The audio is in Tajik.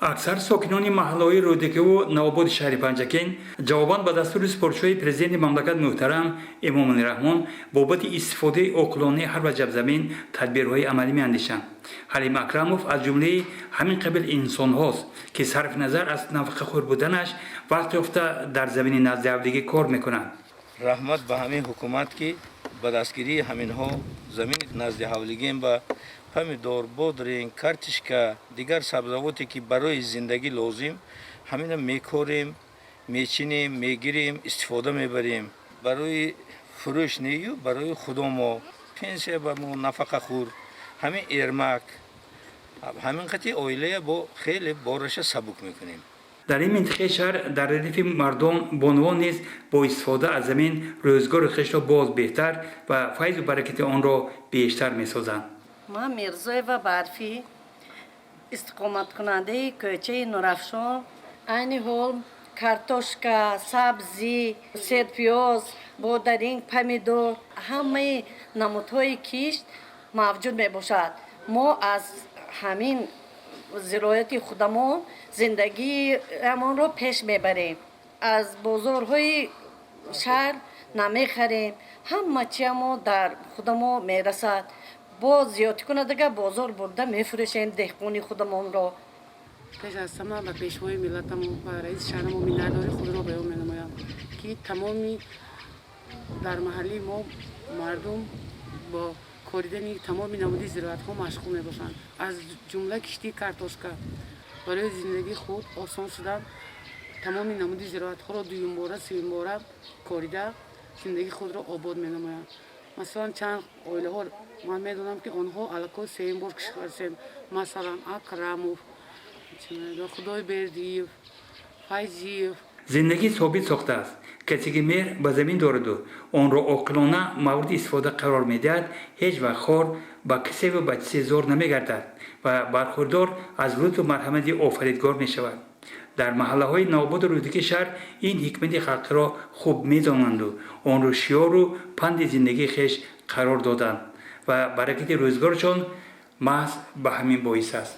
Аксар сокинони маҳаллаҳои Рӯдакиву Навободи шаҳри Панҷакент ҷавобан ба дастури супоришҳои Президенти мамлакат муҳтарам Эмомалӣ Раҳмон бобати истифодаи оқилонаи ҳар ваҷаб замин тадбирҳои амалӣ меандешанд. Ҳалим Акрамов аз ҷумлаи ҳамин қабил инсонҳост, ки сарфи назар аз нафақахӯр буданаш вақт ёфта дар замини назди ҳавлигӣ кор мекунад. Раҳмат ба ҳамин ҳукумат, ки ба дастгирии ҳаминҳо замини назди ҳавлигем ба помидор, бодринг, картишка, дигар сабзавоте, ки барои зиндагӣ лозим, ҳамина мекорем, мечинем, мегирем, истифода мебарем. Барои фурӯш нею, барои худомо, пенсия ба мо, нафақахӯр, ҳамин эрмак, ҳамин қати оилая бо хеле бораша сабук мекунем. Дар ин минтақаи шаҳр дар радифи мардон бонувон низ бо истифода аз замин рӯзгори хешро боз беҳтар ва файзу баракати онро бештар месозанд. Ман Мирзоева Барфӣ, истиқоматкунандаи кӯчаи Нурафшон. Айни ҳол картошка, сабзӣ, серпиёз, бодаринг, помидор, ҳамаи намудҳои кишт мавҷуд мебошад. Мо аз ҳамин зироати худамон зиндагиамонро пеш мебарем, аз бозорҳои шаҳр намехарем. Ҳама чиямо дар худамо мерасад. Боз зиёдтӣ кунадага бозор бурда мефурӯшем деҳқони худамонро. Пеш аз ҳама ба пешвои миллатамо, ба раиси шаҳрамо миннатдории худро баён менамоям, ки тамоми дар маҳаллии мо мардум бо коридани тамоми намуди зироатҳо машғул мебошанд, аз ҷумла киштии картошка. Барои зиндагии худ осон шудан тамоми намуди зироатҳоро дуюмбора, сеюмбора корида, зиндагии худро обод менамоянд. Масалан, чанд оилаҳо ман медонам, ки онҳо аллакай сеюм бор кишт кардем, масалан, Акрамов, Худойбердиев, Файзиев. Зиндагӣ собит сохтааст: касе ки меҳр ба замин дораду онро оқилона мавриди истифода қарор медиҳад, ҳеҷ вақт хор ба касеву ба чизе зор намегардад ва бархурдор аз лутфу марҳамати Офаридгор мешавад. Дар маҳаллаҳои Навободу Рӯдакии шаҳр ин ҳикмати халқиро хуб медонанду онро шиёру панди зиндагии хеш қарор доданд ва баракати рӯзгоршон маҳз ба ҳамин боис аст.